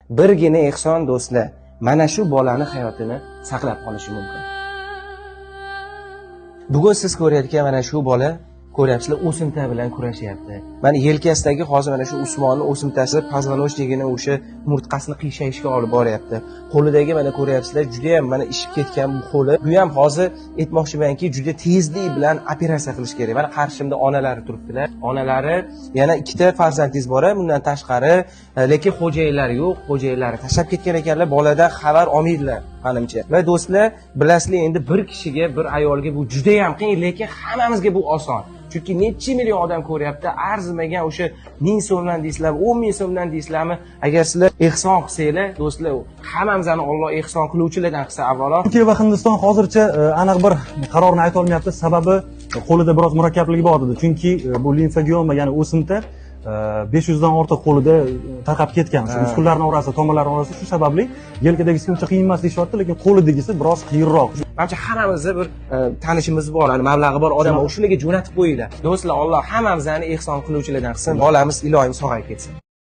Birgina ehson, do'stlar, mana shu bolani hayotini saqlab qolishi mumkin. Bugun siz ko'rayotgan mana shu bola, ko'ryapsizlar, o'simta bilan kurashyapti. Mana yelkasidagi hozir mana shu Usmonni o'simtasi позвоночник ini, o'sha umurtqasini qiyshayishga olib boryapti. Qo'lidagi, mana ko'ryapsizlar, juda ham mana ishib ketgan bu qo'li. Bu ham hozir aytmoqchimanki, juda tezlik bilan operatsiya qilish kerak. Mana qarshimda onalari turibdilar. Onalari, yana ikkita farzandingiz bor bundan tashqari, lekin xo'jayinlari yo'q, xo'jayinlari tashlab ketgan ekanlar, boladan xabar olmaydilar manimcha. Va do'stlar, bilasizlar, endi bir kishiga, bir ayolga bu juda ham qiyin, lekin hammamizga bu oson. Chunki necha million odam ko'ryapti, arzimagan o'sha 1000 so'mdan deysizlarmi, 10 000 so'mdan deysizlarmi, agar sizlar ehson qilsanglar, do'stlar, hammamizni Alloh ehson qiluvchilardan qilsa avvalo. Turkiya va Hindiston hozircha aniq bir qarorni ayta olmayapti. Sababi qo'lida biroz murakkabligi bor dedi. Chunki bu limfangioma, ya'ni o'simta 500 dan ortiq qo'lida tarqab ketgan. Shu muskullarning orasida, tomirlarning orasida. Shu sababli yelkadagisi uncha qiyin emas deyishyapti, lekin qo'lidagisi biroz qiyinroq. Manimcha, hammamizni bir tanishimiz bor, hani mablag'i bor odam, o'shalarga jo'natib qo'yinglar. Do'stlar, Alloh hammamizni ehson qiluvchilardan qilsin. Bolamiz iloyim sog'ayib ketsin.